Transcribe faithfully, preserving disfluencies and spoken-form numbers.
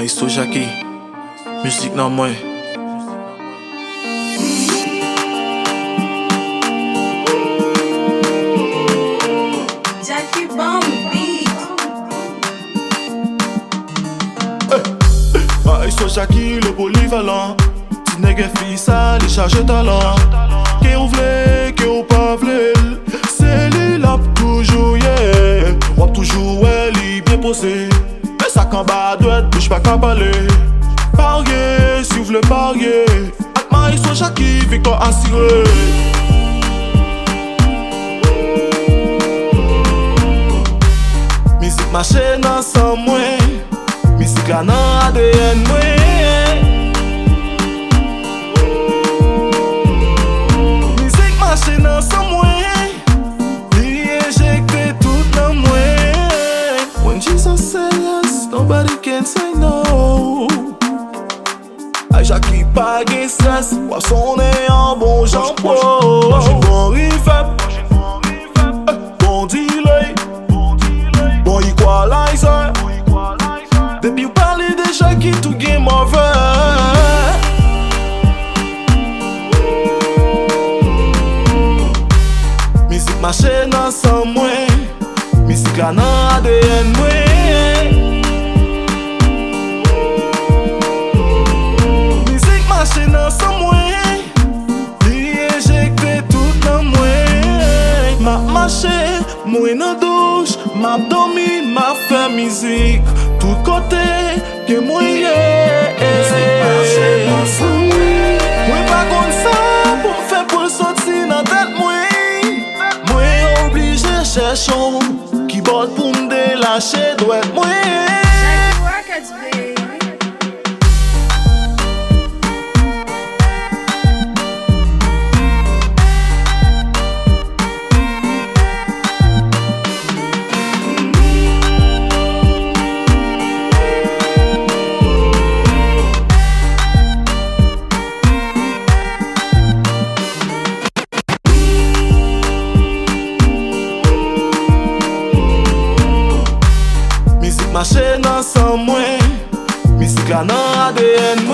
Maestro Jacky, mizik nan mwen. Jacky Bomb Beat. Maestro Jacky le polyvalent. Ti nèg F I sa, li chaje talan. Ke ou vle, ke ou pa vle l, se li l ap toujou ye. W ap toujou wè li byen poze. Men sa k anba dwèt, bouch pa ka pale. Parye, si w vle parye. Ak Maestro Jacky, viktwa asire. Mizik mache nan san mwen. Mizik la nan A D N mwen. Mizik mache nan san mwen. Li enjekte tout nan mwen. When Jesus say yes, nobody can say no. Ay Jacky pa gen strès, w ap sonnen an bon jan pwo. Bon refèb, bon delay, bon equalizer. Depi w pale de Jacky, tout gen move. Mizik mache nan san mwen. Mizik la nan A D N mwen. Mizik mache nan san mwen. Li enjekte tout nan mwen. M ap mache, mwen nan douch, m ap dòmi, m ap fè mizik. Tout kote ke mwen ye. Mwen pa konn sa pou m fè pou l soti nan tèt mwen. Mwen oblije chèche yon kibòd pou m delache dwèt mwen. Jacky Records, baby. Mizik mache nan san mwen. Mizik la nan A D N mwen.